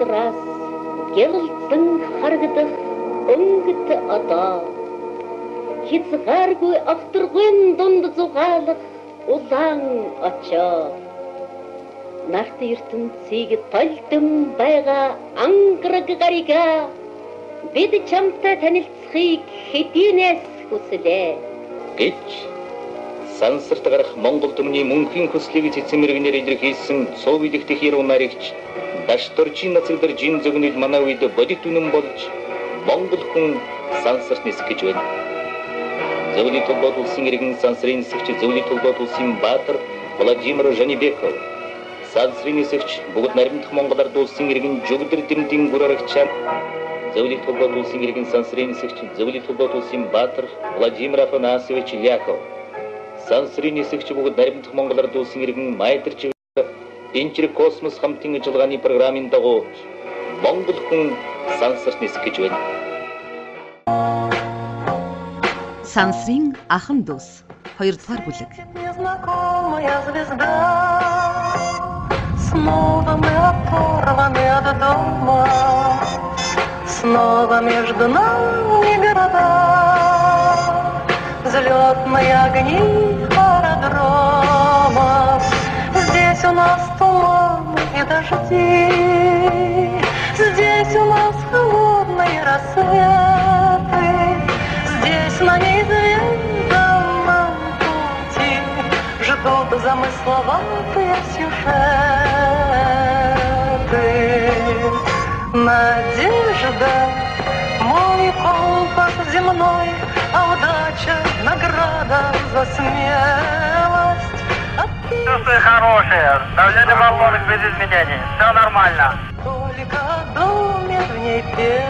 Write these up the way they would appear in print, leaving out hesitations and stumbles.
газраас гялалзан харагдах өнгөт одоо хязгааргүй огторгуйн дунд зугаалах улаан очоо. Нарт ертөнцийг толдон байгаа ангараг гарига бид чамтай танилцахыг хэдийнээс хүслээ гэж сансарт гарах Монгол түмний мөнхийн хүслийг цэцэн мэрэгнээр илэрхийлсэн цов идэгдэх яруу найрагч Дашдоржийн нацагдэр жин зөгнөл манай үед бодит үнэн болж Монгол хүн сансарт нисэх гэж байна. Зөвлөлийн толгойд улсын иргэн сансрын нисэгч Зөвлөлийн толгойд улсын Баатар Владимир Жанибеков, сансрын нисэгч бүгд наримдах Монгол ард улсын иргэн Жүгдэр Дэмдийн гүрэрэгчаа, Зөвлөлийн толгойд улсын иргэн сансрын нисэгч Зөвлөлийн толгойд улсын Баатар Владимир Афанасьевич Ляхов, сансрын нисэгч бүгд наримдах Монгол ард улсын иргэн Майдарч Энчир космос хамтын ажиллагааны програмын дагуу Монгол хүн сансарт нисэх гэж байна. Сансрын ахан дүүс 2 дугаар бүлэг. Незнакомая звезда, снова мы оторваны от дома, снова между нами города, взлетные огни аэродрома. Здесь у нас туман и дожди, здесь у нас холодные рассветы, здесь на неизведанном пути ждут замысловатые сюжеты. Надежда, мой компас земной, а удача — награда за смелость. Чувства хорошие, давление в баллонах без изменений, все нормально. Только о доме в ней пелось.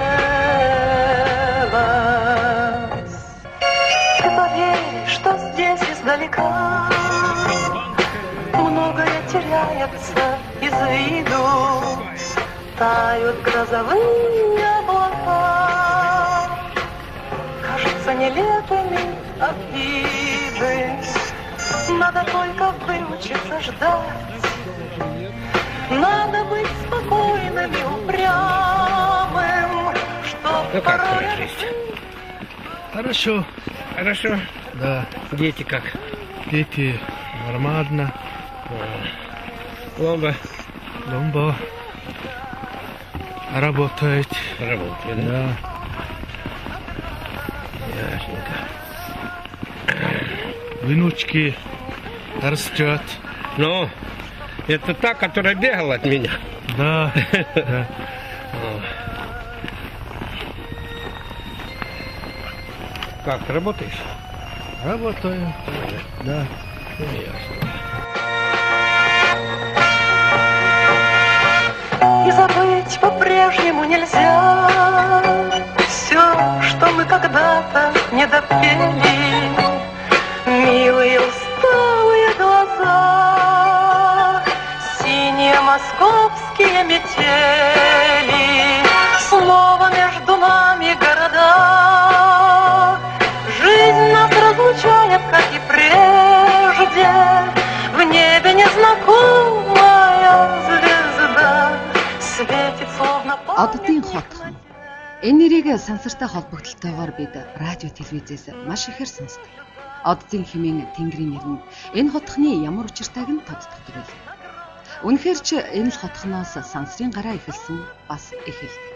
Ты поверь, что здесь издалека многое теряется из виду, тают грозовые облака, кажутся нелепыми обиды. Надо только выучиться ждать, надо быть спокойным и упрямым, чтоб Ну как порой... твоя жизнь? Хорошо. Хорошо? Да. Дети как? Дети нормально. Ломба? Ломба работает. Работает, да? Да. Ясненько. Внучки растет. Ну, это та, которая бегала от меня. Да. Да. Как, ты работаешь? Работаю. Да. Ну, ясно. И забыть по-прежнему нельзя все, что мы когда-то не допели. Милые усталые глаза, синие московские метели, снова между нами города. Жизнь нас разлучает, как и прежде, в небе незнакомая звезда светит словно Оддын хотхон. Энэ нэрийг сансартай холбогдлолтойгоор бид радио телевизээс маш ихээр сонсдог. Оддын хэмээн тэнгэрийн нэр нь энэ хотхны ямар учиртайг нь тодтогдог байл. Үнэхээр ч энэ л хотхноос сансрын гараа эхэлсэн бас эхэлдэг.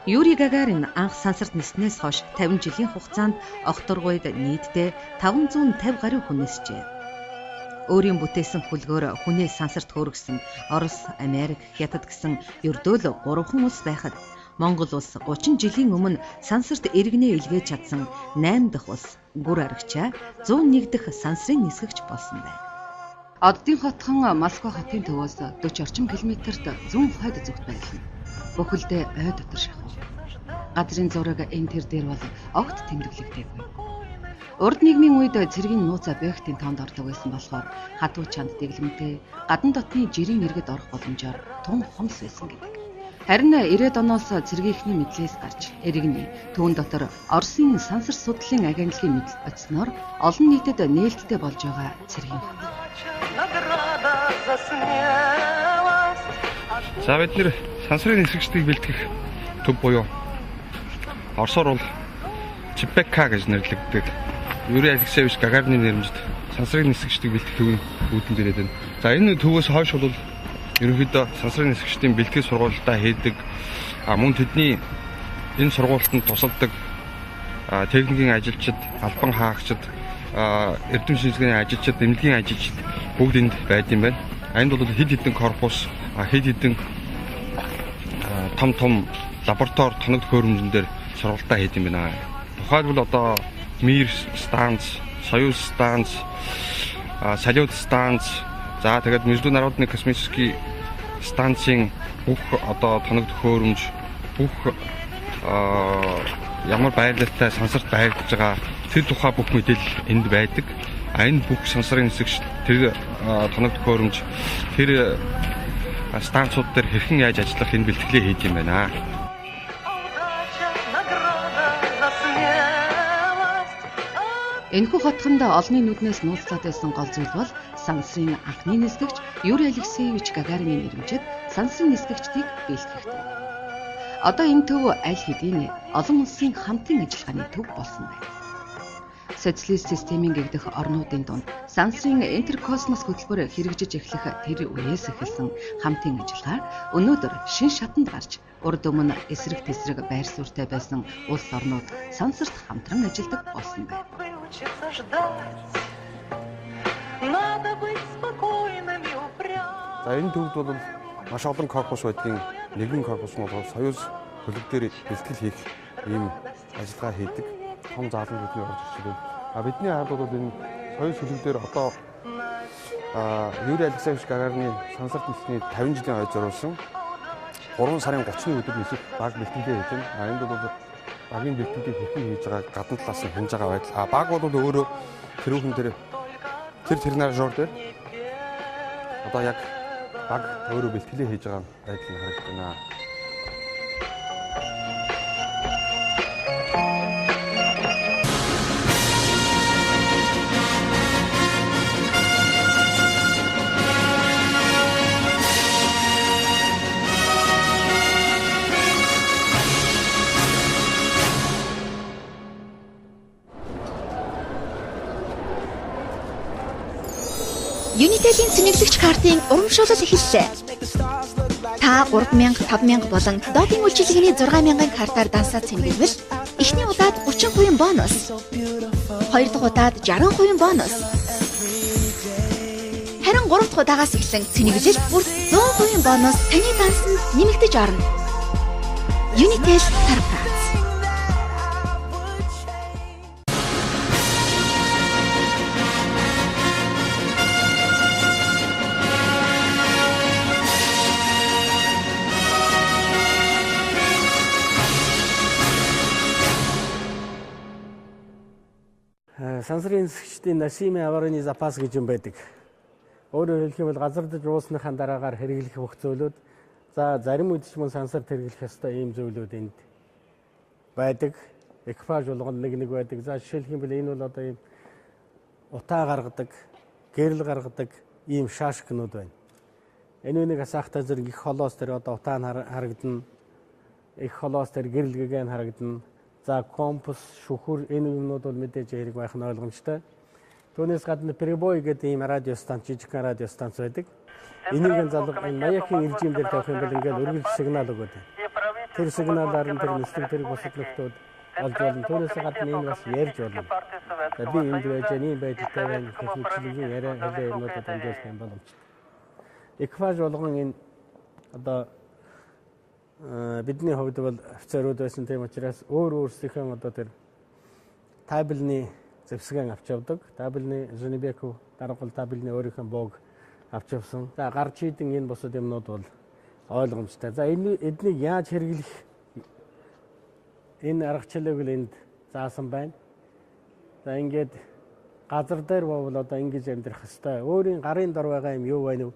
Юрий Гагарин анх сансарт ниснээс хойш 50 жилийн хугацаанд огторгуйд нийтдээ 550 гаруй хүн нисжээ. Өөрийн бүтээсэн хүлгээр хүнээ сансарт хөөргөсөн Орос, Америк, Хятад гэсэн ердөөл 3 улс байхад Монгол улс 30 жилийн өмнө сансарт иргэнээ илгээж чадсан 8 дахь улс Гүр Арагчаа 101 дахь сансрын нисгэгч болсон байна. Оддын хотхон Москва хотын төвөөс 40 орчим километрт зүүн хойд зүгт байрлана. Бүхэлдээ ой дотор шахав. Газрын зураг энэ тэр дээр бол огт тэмдэглэгдээгүй. Урд нийгмийн үед цэргийн нууц объектын тоонд ордог байсан болохоор хатуу чанд дэглэмтэй гадна дотны жирийн иргэд орох боломжоор тун хомс байсан гэдэг. Харин 90-ад оноос цэргийнхний мэдлээс гарч иргэний түүн дотор Оросын сансар судлалын агентлагийн мэдл очсноор олон нийтэд нээлттэй болж байгаа цэргийн хот. Награда за смелость. За бид нэр сансрын нисгэгчдийг бэлтгэх төв буюу Оросоор бол ЧПК гэж нэрлэгддэг. Юрий Алексеевич Гагарины нэрмжид сансрын нисгэгчдийг бэлтгэх төвийн үүдэн дээрээ байна. За энэ төвөөс хойш бол ерөнхийдөө сансрын нисгэгчдийн бэлтгэл сургуультаа хийдэг. Мөн тэдний энэ сургуультанд тусалдаг техникийн ажилчид, албан хаагчид, эрдэм шинжилгээний ажилчид, эмнэлгийн ажилчид бүгд энд байд юм байна. Энд бол хэд хэдэн корпус, хэд хэдэн том том лаборатори тоног төхөөрөмжөн дээр сургалтаа хийд юм байна. Тухайлбал одоо Мир станц, Союз станц, Салют станц, за тэгээд Международный космический станцын бүх одоо тоног төхөөрөмж, бүх ямар байрлалтай сансарт байрлаж байгаа тэр тухай бүх мэдээлэл энд байдаг. Энэ бүх сансрын нисгэгч тэр тоног төхөөрөмж, тэр станцууд дээр хэрхэн яаж ажиллах энэ бэлтгэлээ хийд юм байна. Энэхүү хотхонд олонний нүднээс нууцлаад байсан гол зүйл бол сансрын анхны нисгэгч Юрий Алексеевич Гагарины нэрмжид сансрын нисгэгчдийг бэлтгэх төв. Одоо энэ төв аль хэдийн олон улсын хамтын ажиллагааны төв болсон байна. Социалист системийн гэгдэх орнуудын дунд сансрын интеркосмос хөтөлбөр хэрэгжиж эхлэх тэр үеэс эхэлсэн хамтын ажиллагаа өнөөдөр шин шатанд гарч урд өмнө эсрэг тэсрэг байр суурьтай байсан улс орнууд сансарт хамтран ажилладаг болсон байна. За энэ төвд бол маш олон корпус байдгийн нэгэн корпус нь бол Союз хөлөг дээр бэлтгэл хийх ийм ажиллагаа хийдэг. Том заалан бидний орж ирж байна. А бидний ард бол энэ Союз хөлөг дээр одоо Юрий Алексеевич Гагарины сансарт нисэхний 50 жилийн хойд зориулсан 3 сарын 30-ны өдөр нисэх баг бэлтгэлээ хийж байна. А энд бол багийн бэлтгэлийг хэрхэн хийж байгааг гадна талаас нь хянаж байгаа байдал. А баг бол өөрөө тэрүүхэн тэр тренажер дээр одоо яг баг өөрөө бэлтгэлээ хийж байгаа байдал нь харагдаж байна. Unitel-ийн цэнэглэгч картын урамшуулал эхэллээ. Та 3000, 5000 болон Догийн үйлчилгээний 6000-ын картаар дансаа цэнэглэвэл эхний удаад 30% бонус, хоёр дахь удаад 60% бонус. Харин гурав дахь удаагаас эхлэн цэнэглэлт бүр 100% бонус таны дансанд нэмэгдэж орно. Unitel Корпорац. Сансрын нисгэгчдийн носимый аварины запас гэж юм байдаг. Өөрөөр хэлэх юм бол газардаж уусныхаа дараагаар хэрэглэх бүх зүйлүүд, за зарим үед ч мөн сансарт хэрэглэх ёстой ийм зүйлүүд энд байдаг. Экипаж болгоно нэг нэг байдаг. За жишээлх юм бол энэ бол одоо ийм утаа гаргадаг, гэрэл гаргадаг ийм шашкнууд байна. Энэ нэг асаахтай зэрэг их холоос дээр одоо утаа нь харагдана. Их холоос дээр гэрэл гэгээн харагдана. За компас, шүхүр энэ юмнууд бол мэдээж хэрэг байх нь ойлгомжтой. Түүнээс гадна Прибой гэдэг ийм радио станц, жижигхэн радио станц байдаг. Энийг залга энэ маякын режим дээр тавих юм бол ингээд үргэлж сигнал өгöd. Тэр сигналаар нь тэр нислэг тэрэг бусад нөхдүүд олж болно. Түүнээс гадна энэ бас ярьж болно. За би энд байж байгаа, ийм байдалтай байна гэх мэтчилэн яриа хэлээ юмнуудад дамжуулах юм боломжтой. Экипаж болгон энэ одоо бидний хувьд бол офицерууд байсан, тийм учраас өөр өөрсдийнхөө одоо тэр табельны зэвсгэн авч явдаг. Табельны Женебеков даргал табельны өөрийнхөө бог авч явсан. За гарч идэн энэ бусад юмнууд бол ойлгомжтой. За энэ эднийг яаж хэрэглэх энэ аргачлалыг л энд заасан байна. За ингээд газар дээр бовол одоо ингэж амьдрах хэвээр. Өөрийн гарын дор байгаа юм юу байна вэ?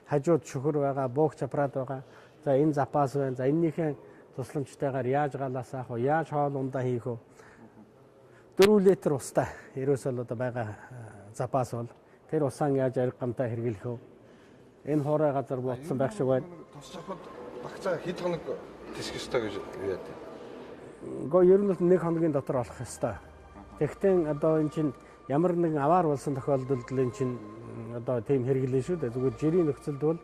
Хажууд шүхэр байгаа, бөөгч аппарат байгаа. За энэ запас байна. За эннийхээ тусламжтайгаар яаж галаас авах вэ? Яаж хоол ундаа хийх вэ? 4 литр устай. Ерөөсөө л одоо байгаа запас бол тэр усаан яаж арга гамтай хэрэглэх вэ? Энэ хуурай газар буутсан байх шиг байна. Тус чахад багцаа хэд хоног тисэх ёстой гэж юу яа. Гэхдээ ер нь бол 1 хоногийн дотор олох ёстой. Тэгэхдээ одоо эн чинь ямар нэгэн аваар болсон тохиолдолд л эн чинь одоо тийм хэрэглэн шүү дээ. Зүгээр жирийн нөхцөлд бол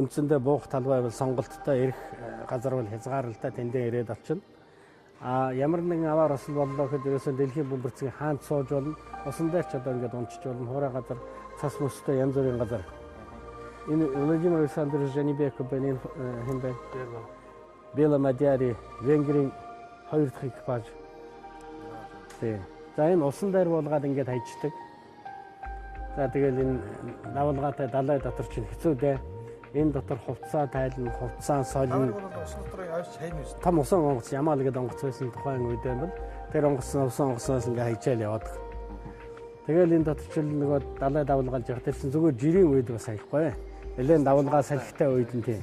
үндсэндээ буух талбай бол сонголттой эрх газар бол хязгаарлалтай тэндээ ирээд очино. А ямар нэгэн аваар осол боллоо гэхэд ерөөсөө дэлхийн бөмбөрцгийн хаант сууж болно. Усан дээр ч одоо ингээд унчиж болно. Хуурай газар, цас мөстэй янз бүрийн газар. Энэ Владимир Александрович Жанибеков байна. Энэ хэн бэ? Бела Мадяри, Венгрийн 2 дахь экипаж. Тий. За энэ усан дээр буулгаад ингээд хайчдаг. За тэгэл энэ давалгаатай далай дотор чинь хэцүү дээ. Энэ дотор хувцаа тайлна, хувцаа солино. Усан дотор авч хайна үү? Том усан онгоц Ямал гэдэг онгоц байсан тухайн үед юм бол тэр онгоц усан онгоцноос ингээ хайчаал яваад. Тэгэл энэ дотор чил нөгөө далай давалгаалж явах. Тэр чинь зүгээр жирийн үед бас хаяхгүй. Нэлээд давалгаа салхитай үед нь тийм.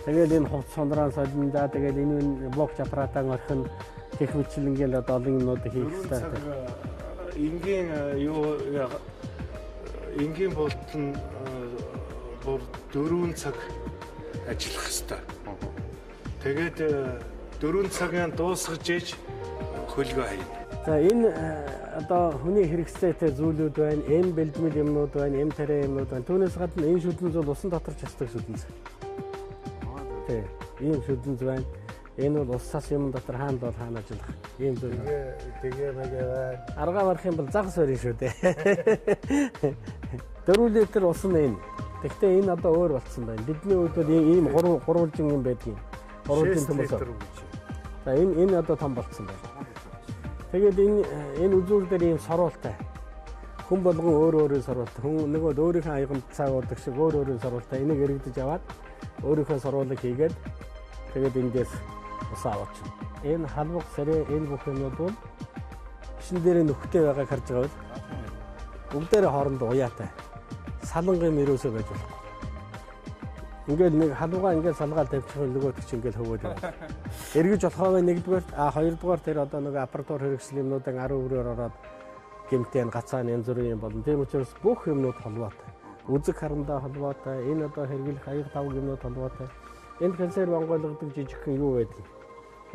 Тэгэл энэ хувц сундрaan солино. За тэгэл энэ блокч аппаратаа орхино. Гэх мэтлэн ингээл одоо олон юмнууд хийх хэрэгтэй. Энгийн юу энгийн болт нь бүр 4 цаг ажиллах ёстой. Тэгээд 4 цагийн дуусгаж ээж хөлгөө хайна. За энэ одоо хүний хэрэгцээтэй зүйлүүд байна, эм бэлдмэл юмнууд байна, эм тариа юмнууд байна. Түүнээс гадна энэ шүдэнз бол усан дотор ч асдаг шүдэнз. Тий, ийм шүдэнз байна. Энэ бол ус цас юм дотор хаана бол хаана ажиллах ийм зүйл. Тэгээ мэгээ байна. Аргаа барах юм бол загас барина шүү дээ. 4 литр ус нь энэ. Гэхдээ энэ одоо өөр болцсон байна. Бидний үед бол ийм гурвалжин юм байдгийн. Гурвалжин төмөс. За энэ одоо том болцсон байна. Тэгээд энэ үзүүр дээр ийм соруултай. Хүн болгон өөр өөрийн соруултай. Хүн нөгөө өөрийнхөө аяганд цаг уудаг шиг өөр өөрийн соруултай. Энийг эргэдэж аваад өөрийнхөө соруулыг хийгээд тэгээд эндээс ус аваач. Энэ халбаг сэрэ энэ бүх юмнууд бол гişин дээр нөхтэй байгааг харж байгаа бол бүгдээрээ хоорондоо уяатай. Салангийн юм ерөөсөө байж болохгүй. Ингээл нэг халуугаа ингээл салгаал тавьчих юм нөгөөдөг чинь ингээл хөвөөд байна. Эргэж болохоо нэгдүгээр а хоёрдугаар тэр одоо нэг аппаратур хэрэгсэл юмнуудын 10 өрөөр ороод гэмтэн гацаан янз бүрийн юм болно. Тийм учраас бүх юмнууд холбоотой. Үзэг харандаа холбоотой. Энэ одоо хэрэглэх аяг тавг юмнууд холбоотой. Энд консерв онгойлгодог жижигхэн юу байдгийг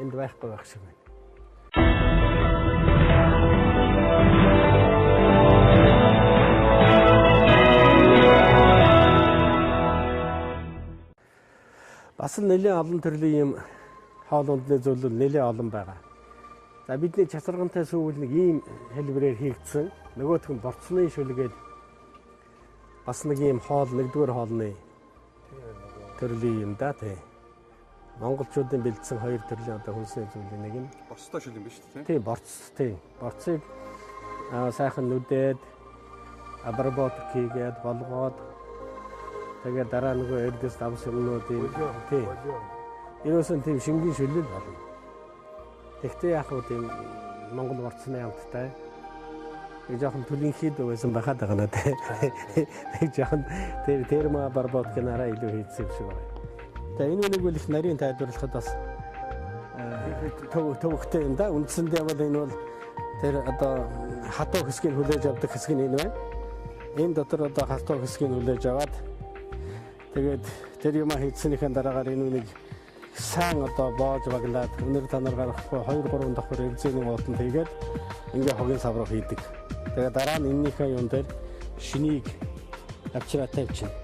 энд байхгүй байх шиг байна. Бас л нэлээд олон төрлийн юм хоол ундны зүйлүүд нэлээд олон байгаа. За бидний чацаргантай сүүвэл нэг ийм хэлбэрээр хийгдсэн. Нөгөөх нь борцны шүлгээд бас нэг ийм хоол, нэгдүгээр хоолны төрлийн юм да тий. Монголчуудын бэлдсэн хоёр төрлийн одоо хүнсний зүйлийн нэг нь борцтой шүл юм биш үү? Тий, борц тий. Борцыг сайхан нүдээд обработк хийгээд болгоод тэгээд дараа нөгөө эрдэс давс юмнуудын тий. Ерөөсөн тийм шингэн шүлэл болно. Тэгтээ яг хөө тийм Монгол борцны амттай. Нэг жоохон түлэнхийд байсан байхад байгаа наа тий. Нэг жоохон тэр термо обработкын арай илүү хийдсэн юм шиг байна. За энэ үнийг бол их нарийн тайлбарлахад бас төвөгтэй юм да. Үндсэндээ бол энэ бол тэр одоо хатуу хэсгийг хүлээж авдаг хэсэг нь энэ байна. Энэ дотор одоо хатуу хэсгийг хүлээж аваад тэгээд тэр юма хийдсэнийхэн дараагаар энэ үнийг сайн одоо боож баглаад өнөр танаар гаргахгүй 2 3 давхар эрзээний ууланд хийгээд ингээ хогийн сав руу хийдэг. Тэгээд дараа нь энэнийхээ юм дээр шинийг авчраа тавьчихна.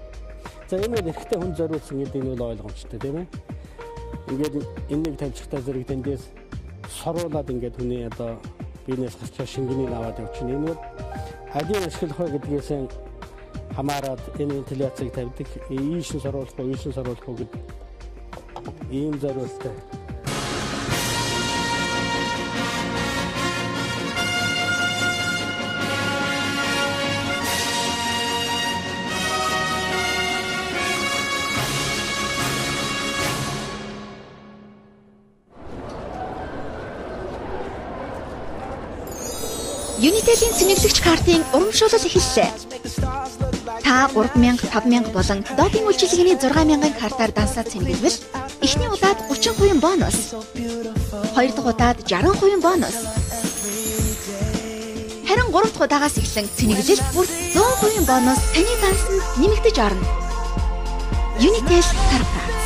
За энэ бол эрэгтэй хүн зориулсан гэдэг нь бол ойлгомжтой тийм ээ. Ингээд энэнийг тавьчихтаа зэрэг тэндээс соруулад ингээд хүний одоо биенээс гарч байгаа шингэнийг аваад явчихна. Энэ бол алийг ашиглах вэ гэдгээс хамаарат энэ вентиляцийг тавьдаг. Ийш нь соруулах уу, ийш нь соруулах уу гэдэг ийм зориулттай. Unitel-ийн цэнэглэгч картын урамшуулал эхэллээ. Та 3000, 5000 болон Догийн үйлчилгээний 6000-ын картаар дансаа цэнэглэвэл эхний удаад 30% бонус, хоёр дахь удаад 60% бонус. Харин гурав дахь удаагаас эхлэн цэнэглэлт бүр 100% бонус таны дансанд нэмэгдэж орно. Unitel Корпорац.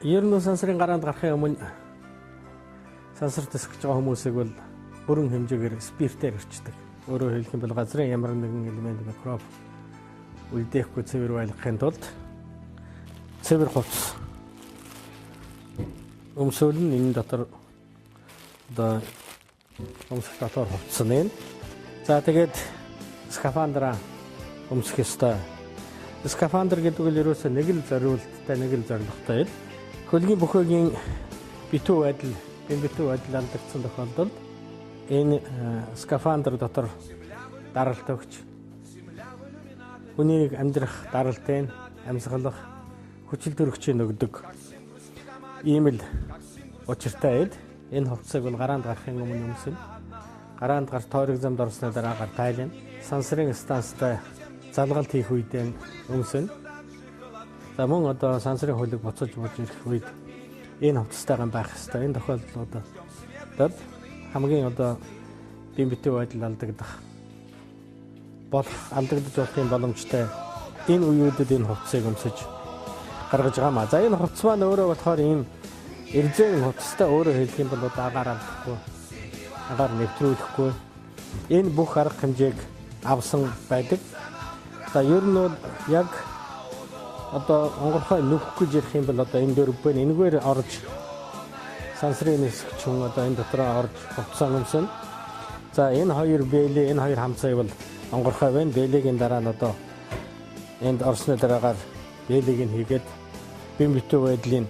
Ер нь сансрын гараанд гарахын өмнө сансар тэсгэж байгаа хүмүүсийг бол бүрэн хэмжээгээр спиртээр өрчдөг. Өөрөөр хэлэх юм бол газрын ямар нэгэн элемент микроб үлдээхгүй цэвэр байлгахын тулд цэвэр хувцас өмсөөл нь энэ дотор одоо өмсөх дотор хувцас нь. За тэгээд скафандраа өмсөх ёстой. Скафандр гэдэг нь ерөөсөө нэг л зориулттай, нэг л зорилготой л. Хөлгийн бүхэгийн битүү байдал, битүү байдал алдагдсан тохиолдолд энэ скафандр дотор даралт өгч хүнийг амьдрах даралтын амьсгалах хүчил төрөгчийг өгдөг. Ийм л учиртай эд энэ хувцсыг бол гараанд гарахын өмнө өмснө. Гараанд гар тойрог замд орсны дараагаар тайлна. Сансрын станцтай залгалт хийх үедээ өмснө. За мөн одоо сансрын хөлөг буцаж бууж ирэх үед энэ хувцастайгаа байх ёстой. Энэ тохиолдолд хамгийн одоо бие битүү байдал алдагдах болох алдагдаж болохын боломжтой энэ үеүүдэд энэ хувцсыг өмсөж гаргаж байгаа маа. За энэ хувцас маань өөрөө болохоор ийм эрзэн хувцастай, өөрөөр хэлэх юм бол одоо агаар алдахгүй, агаар нэвтрүүлэхгүй энэ бүх арга хэмжээг авсан байдаг. За ер нь бол яг одоо онгорхой нөхөх гэж ярих юм бол одоо энэ дөрв байна. Энэгээр орж сансрын нисгч хүн одоо энэ дотроо орж хувцас өмснө. За энэ хоёр бэлээ, энэ хоёр хамцыг бол онгорхой байна. Бэлээгийн дараа нь одоо энд орсны дараагаар бэлээг нь хийгээд бие битүү байдлын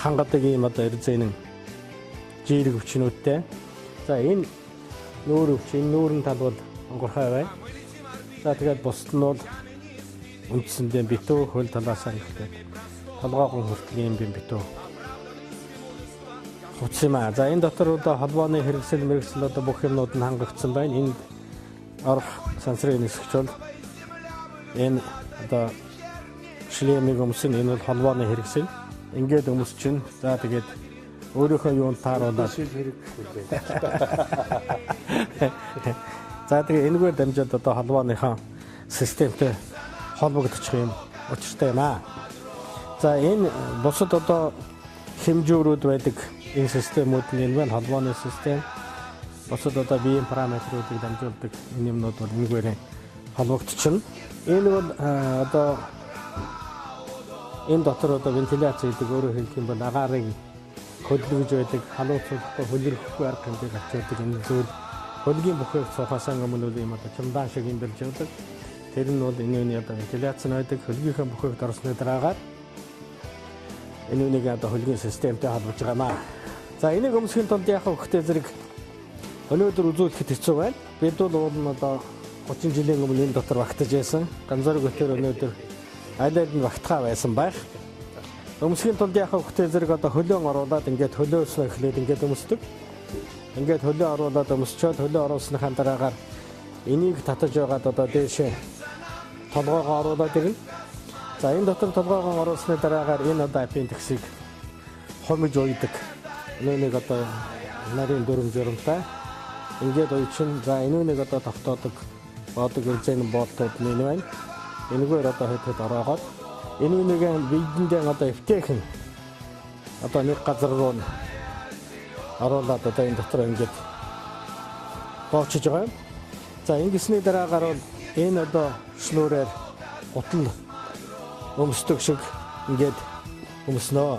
хангадаг ийм одоо эрзэнэн жирэг өвчнүүдтэй. За энэ нүүр өвч, энэ нүүрэн тал бол онгорхой байна. За тэгээд бусд нь бол үндсэндээ битүү хөл талаасаа эхлээд толгоогон хүртэл ийм битүү хувцас юм аа. За энэ дотор одоо холбооны хэрэгсэл мэрэгсэл одоо бүх юмнууд нь хангагдсан байна. Энд орох сансрын нисгч бол энэ одоо шлемийг өмсөн, энэ бол холбооны хэрэгсэл. Ингээд өмсчин. За тэгээд өөрийнхөө юунд тааруулаад шил хэрэггүй. За тэгээд энэгээр дамжаад одоо холбооныхоо системтэй холбогдчих юм учиртай юм аа. За энэ бусад одоо хэмжүүрүүд байдаг энэ системүүд нь энэ байна, холбооны систем. Бусад одоо биеийн параметруудыг дамжуулдаг энэ юмнууд бол энэгээр холбогдчихно. Энэ бол одоо энэ дотор одоо вентиляц гэдэг, өөрөөр хэлэх юм бол агаарын хөдөлгөж байдаг, халууцуулахгүй, хөлөрөхгүй арга хэмжээг авч явдаг энэ зүйл. Хөлгийн бүхээг цуухаасаа өмнө ийм одоо чемодан шиг юм бэлж явдаг. Тэр нь бол энэ үний одоо вентиляц нь байдаг. Хөлгийнхээ бүхээгт орсны дараагаар энэ үнийг одоо хөлгийн системтэй холбож байгаа маа. За энийг өмсөхийн тулд яах вэ гэхдээ зэрэг өнөөдөр үзүүлэхэд хэцүү байна. Бид бол уул нь одоо 30 жилийн өмнө энэ дотор багтаж байсан. Ганцаарг өтөр өнөөдөр аль аль нь багтахаа байсан байх. Өмсөхийн тулд яах вэ гэхдээ зэрэг одоо хөлөөн оруулаад ингээд хөлөөснөө эхлээд ингээд өмсдөг. Ингээд хөлөө оруулаад өмсчөөд хөлөө оруулсныхаа дараагаар энийг татаж байгаад одоо дээшээ толгоогоо оруулаад ирнэ. За энэ дотор толгоогоо оруулсны дараагаар энэ одоо аппендиксийг хомиж уйдаг. Энэ нэг одоо нарийн дүрм журамтай. Ингээд уйчин. За энэ нэг одоо тогтоодог бодог эрзэн болтууд нь энэ байна. Энэгээр одоо хэд хэд ороогоод энэ нэг биедэндээ одоо эвтэйхэн одоо нэг газар руу оруулаад одоо энэ дотор ингээд боочж байгаа юм. За ингэсний дараагаар бол энэ одоо шнүүрээр гутал өмсдөг шиг ингээд өмснөө.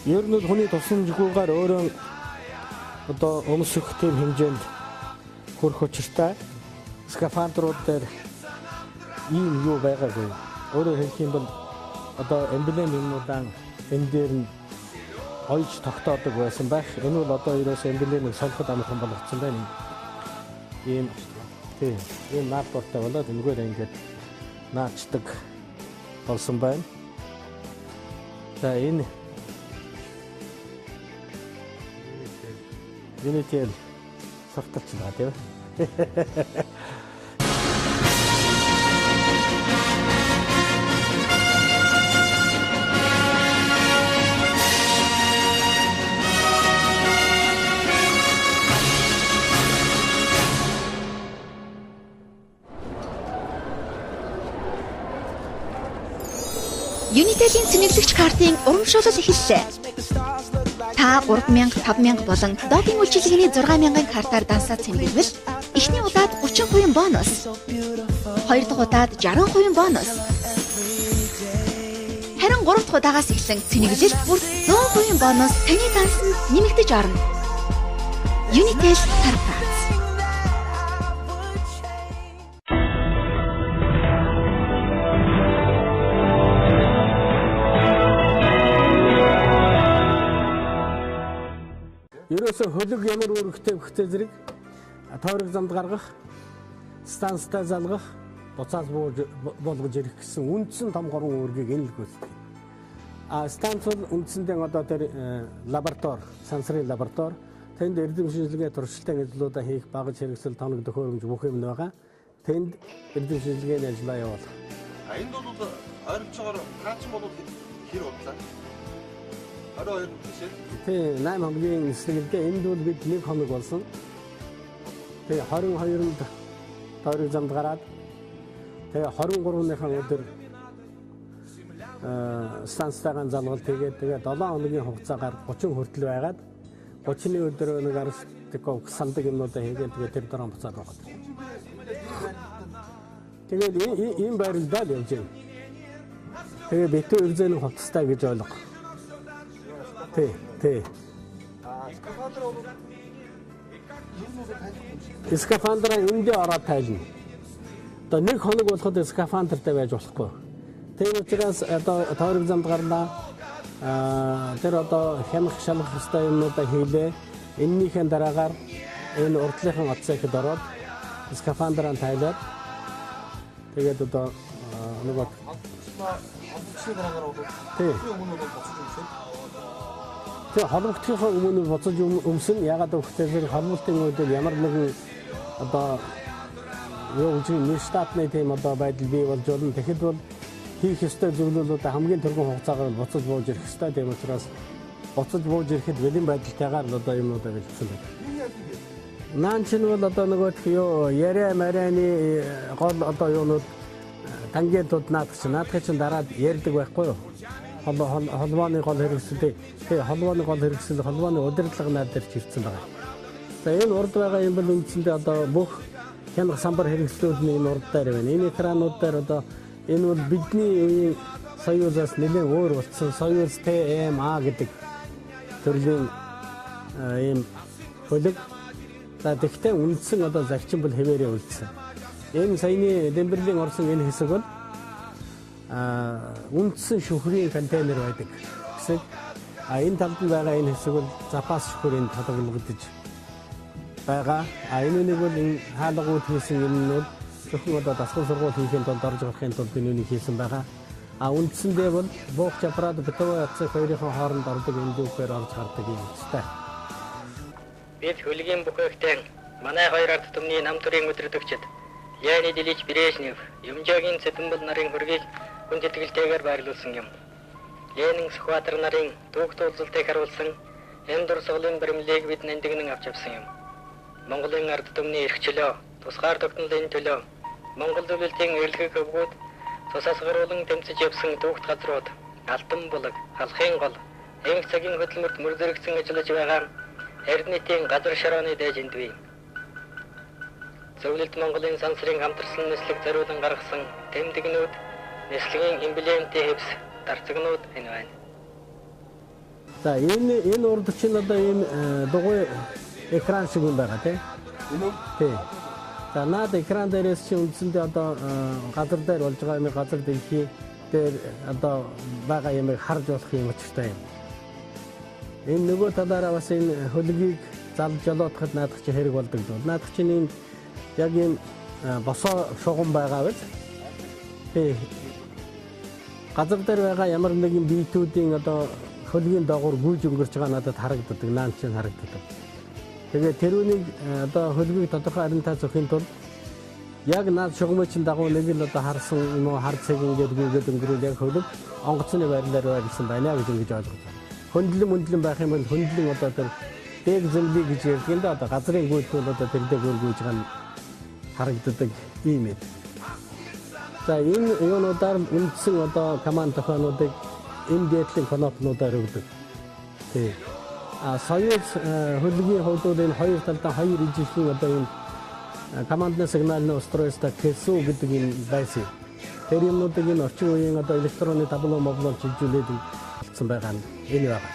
Ер нь хүний тусламжгүйгээр өөрөө одоо өмсөх тийм хэмжээнд хүрэх учиртай. Скафандрууд дээр ийм юу байгаагүй. Өөрөөр хэлэх юм бол одоо эмблем юмнуудаа энэ дээр нь ойж тогтоодог байсан байх. Энэ бол одоо ерөөс эмблемийг солиход амархан болгоцсон байна. Ийм тийм ийм наадвартай болоод энэгээр ингээд наачдаг болсон байна. За энэ Unitel сурталч байгаа тийм ээ. Unitel-ийн цэнэглэгч картын урамшуулал эхэллээ. Та 3000, 5000 болон Догийн үйлчилгээний 6000-ын картаар дансаа цэнэглэвэл эхний удаад 30% бонус, хоёр дахь удаад 60% бонус. Харин гурав дахь удаагаас эхлэн цэнэглэлт бүр 100% бонус таны дансанд нэмэгдэж орно. Unitel Корпорац. Ерөөсөө хөлөг ямар үүрэгтэй вөхтэй зэрэг тойрог замд гаргах, станцтай залгах, буцаас болгож ирэх гэсэн үндсэн том гурван үүргийг энэ л гүйцэтгэв. А станц бол үндсэндээ одоо тэр лаборатори, сансрын лаборатори, тэнд эрдэм шинжилгээ туршилтын ажлуудаа хийх багаж хэрэгсэл, тоног төхөөрөмж бүх юм байгаа. Тэнд эрдэм шинжилгээний ажлаа явуулах. А энд бол ойролцоогоор хаачин бол хэр удлаа? 22 биш ээ. Тий, 8 хоногийн нислэгэлдээ энд бол бид 1 хоног болсон. Тэгээ 22-нд тойрог замд гараад тэгээ 23-ныхаа өдөр станцтайгаан залгалт хийгээд тэгээ 7 хоногийн хугацаагаар 30 хүртэл байгаад 30-ны өдөр нэг Арктиков сандаг юмнуудаа хийгээд тэгээ тэр дараа буцаад байгаа. Тэгээд ийм байрлалдаа л явж байна. Тэгээ битүү эвзэн хувцастай гэж ойлго. Тий, тий. Скафандраа эндээ ороод тайлна. Одоо нэг хоног болоход скафандртай байж болохгүй. Тийм учраас одоо тойрог замд гарлаа. Тэр одоо хямх шалгах ёстой юмнуудаа хийлээ. Эннийхэн дараагаар энэ урдлынхан отсекд ороод скафандраа тайлаад тэгээд одоо нөгөө холбогдсны дараагаар бол өмнө нь буцаж өмсөн. Тэгээ холбогдохынхаа өмнө буцаж өмсөн. Ягаад гэвэл холболтын үед ямар нэгэн одоо юу гэж нэг штатны тийм одоо байдал бий болж болно. Тэгэхэд бол хийх ёстой зөвлөлүүдээ хамгийн түргэн хугацаагаар буцаж бууж ирэх ёстой. Тийм учраас буцаж бууж ирэхэд бэлэн байдалтайгаар л одоо юмнуудаа бэлдсэн байна. Наан чинь бол одоо нөгөөх юу яриа марианы гол одоо юунууд тангентууд наадах чинь дараад ярьдаг байхгүй юу? Холбооны гол хэрэгсэл, тий, холбооны гол хэрэгсэл, холбооны удирдлага наад дээр ч ирсэн байгаа. За энэ урд байгаа юм бол үндсэндээ одоо бүх хянах самбар хэрэгслүүд нь энэ урд дээр байна. Энэ экранууд дээр одоо энэ бол бидний үеийн Союзаас нэлээд өөр болсон Союз ТМА гэдэг төрлийн ийм хөлөг. За тэгтээ үндсэн одоо зарчим бол хэвээрээ үлдсэн. Энэ саяны Демберлийн орсон энэ хэсэг бол үндсэн шүхрийн контейнер байдаг хэсэг. А энэ талд нь байгаа энэ хэсэг бол запас шүхрийн тодоглогдож байгаа. А энэ нэг бол энэ хаалгууд хийсэн юм нь бол зөвхөн одоо дасгал сургууль хийхин тулд орж гарахын тулд энэ үнийг хийсэн байгаа. А үндсэндээ бол буугч аппарат бытовой отсек хоёрын хооронд ордог энэ дүүхээр орж гардаг юм өстэй. Бид хөлгийн бүхэхтэн манай хоёр ард түмний нам төрийн удирдагчид Леонид Ильич Брежнев, Юмжаагийн Цэдэнбал нарын хөргийг хүн сэтгэлтэйгээр байрлуулсан юм. Ленин Сүхбаатар нарын түүх туулзалтыг харуулсан энэ дурсгалын баримлыг бид нандинан авч явсан юм. Монголын ард түмний эрх чөлөө, тусгаар тогтнолын төлөө Монгол зөвлөлтийн эрэлхэг хөвгүүд цусаас гаруулан тэмцэж явсан түүхт газрууд Алтан булаг, Халахын гол, энх цагийн хөдөлмөрт мөр зэрэгцэн ажиллаж байгаа Эрдэнэтийн газар шорооны дээжинд бий. Зөвлөлт Монголын сансрын хамтарсан нислэг зориулан гаргасан тэмдэгнүүд, нислэгийн эмблемтэй хэвс, дарцагнууд энэ байна. За энэ урд чинь одоо ийм дугуй экран шиг юм байгаа тий. Энэ үү? Тий. За наад экран дээрээс чинь үндсэндээ одоо газар дээр болж байгаа юм газар дэлхий дээр одоо байгаа юмыг харж болох юм учиртай юм. Энэ нөгөө талаараа бас энэ хөлгийг залж жолоодоход наадах чинь хэрэг болдог зүйл. Наадах чинь энэ яг ийм босоо шугам байгаа биз? Тий. Газар дээр байгаа ямар нэгэн биетүүдийн одоо хөлгийн доогуур гүйж өнгөрч байгаа надад харагддаг, наан чинь харагддаг. Тэгээд тэрүүнийг одоо хөлгийг тодорхой аримтаа зөххийн тулд яг наад шугамын чинь дагуу нэг л одоо харсан юм уу хар цэг ингээд гүйгээд өнгөрүүл яг хөлөг онгоцны байрлалаар байрлсан байна гэж ингэж ойлгож байна. Хөндлөн мөндлөн байх юм бол хөндлөн одоо тэр дээг зэмлий гэж ярьдаг юм да одоо газрын гүйлтүүл одоо тэр дээгүүр гүйж байгаа нь харагддаг ийм ээ. За энэ юунуудаар үндсэн одоо команд тохиолуудыг энэ дээдлийн кнопнуудаар өгдөг. Тий. А Союз хөлгийн хувьд бол энэ хоёр талдаа хоёр ижилхэн одоо энэ командны сигналны устройство КСУ гэдэг юм байсан. Тэр юмнуудыг энэ орчин үеийн одоо электронны табло моблоор чиглүүлээд болсон байгаа нь энэ байна.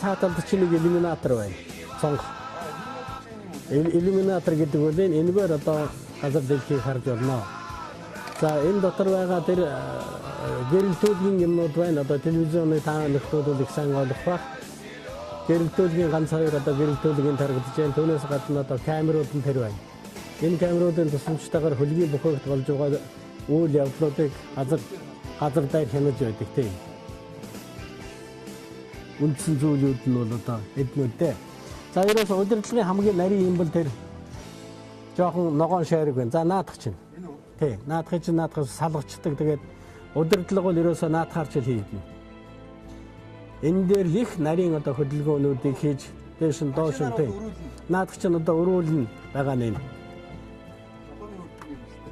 Цаа талд чинь нэг иллюминатор байна. Цонх. Иллюминатор гэдэг бол энэ энэгээр одоо газар дэлхийг харж болно. За энэ дотор байгаа тэр гэрэлтүүлгийн юмнууд байна. Одоо телевизионы та нөхдүүд бол их сайн ойлгох байх. Гэрэлтүүлгийн ганц хоёр одоо гэрэлтүүлгийн тарагдаж байна. Түүнээс гадна одоо камерууд нь тэр байна. Энэ камеруудын тусламжтайгаар хөлгийн бөхөгт болж байгаа үйл явдлуудыг газар дээр хянаж байдаг тийм. Үндсэн зүйлүүд нь бол одоо эднүүдтэй. За ерөөс удирдлагын хамгийн нарийн юм бол тэр жоохон ногоон шайраг байна. За наадах чинь. Тий, наадахыг чинь наадахаас салгачдаг. Тэгээд удирдлага бол ерөөсөө наадахаар ч хийгдэнэ. Энэ дээр их нарийн одоо хөдөлгөөнүүдийг хийж дээш нь доош нь тий. Наадах чинь одоо өрөөлнө байгаа нэ.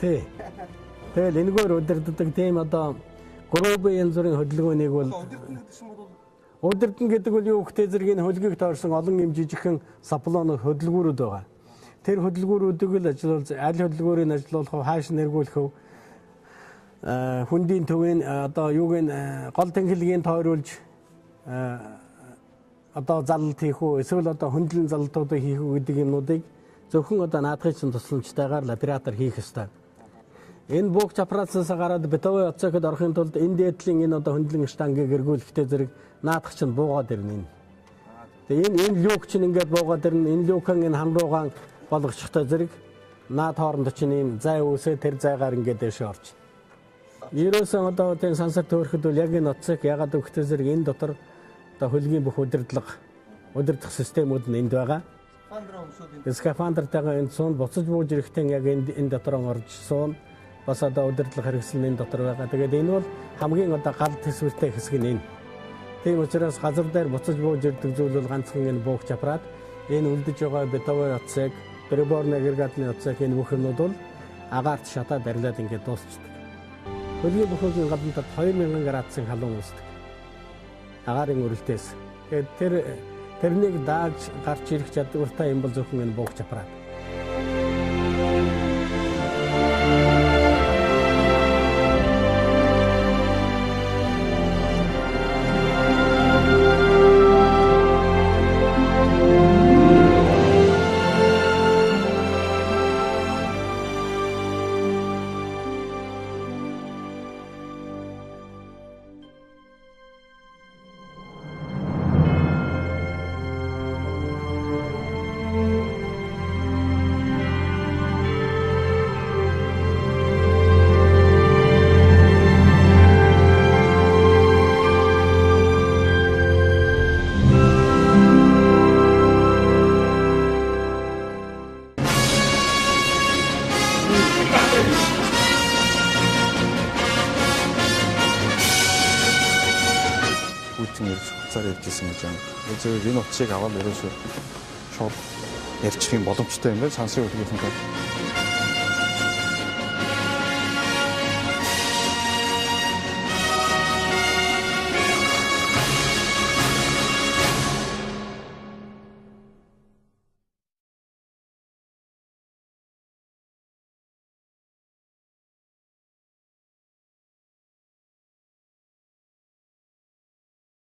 Тий. Тэгэл энэгээр удирддаг тийм одоо грубын янз бүрийн хөдөлгөөнийг бол удирдна гэдэг бол юу гэхтэй зэрэг энэ хөлгийг тойрсон олон юм жижигхэн саблон хөдөлгүүрүүд байгаа. Тэр хөдөлгүүрүүдийг л ажилуул аль хөдөлгүүрийг ажилуулах вэ, хааш нэргүүлэх вэ? Хүндийн төвийн одоо юуг нь гол тэнхлэгийн тойруулж одоо залалт хийх үү, эсвэл одоо хөндлөн залалтуудыг хийх үү гэдэг юмнуудыг зөвхөн одоо наадахын чинь тусламжтайгаар л оператор хийх ёстой. Энэ буугч аппаратаас гараад бытовой отсекод орохын тулд энэ дээдлийн энэ одоо хөндлөн штангийг эргүүлэхтэй зэрэг наадах чинь буугаад ирнэ энэ. Тэгээ энэ люк чинь ингээд буугаад ирнэ. Энэ люкан энэ хан руугаан болгочихтой зэрэг наад хооронд чинь ийм зай үүсээ тэр зайгаар ингээд дэшээ орч. Ерөөсөн одоо тийм сансар төөрөхөд бол яг энэ отсек ягаад өгөхтэй зэрэг энэ дотор одоо хөлгийн бүх удирдлага удирдах системүүд нь энд байгаа. Скафандртайгаа энд суун буцаж бууж ирэхдээ яг энэ дотор орж суун. Бас одоо удирдлага хэрэгсэл энэ дотор байгаа. Тэгээд энэ бол хамгийн одоо гал төсвөртэй хэсэг нь энэ. Тийм учраас газар дээр буцаж бууж ирдэг зүйл бол ганцхан энэ буугч аппарат. Энэ үлдэж байгаа бытовой отсек, приборны агрегатны отсек энэ бүх юмнууд бол агаарт шатаад арилаад ингээд дуусчдаг. Хөлгийн бөхөөгийн гадна талд 2000 градусын халуун үүсдэг. Агаарын өрөлтөөс. Тэгээд тэрнийг дааж гарч ирэх чадвартай юм бол зөвхөн энэ буугч аппарат. Энэ утсыг аваад ерөөсөө шууд ярьчих юм боломжтой юм байна. Сансрын хөлгийнхэнтэй.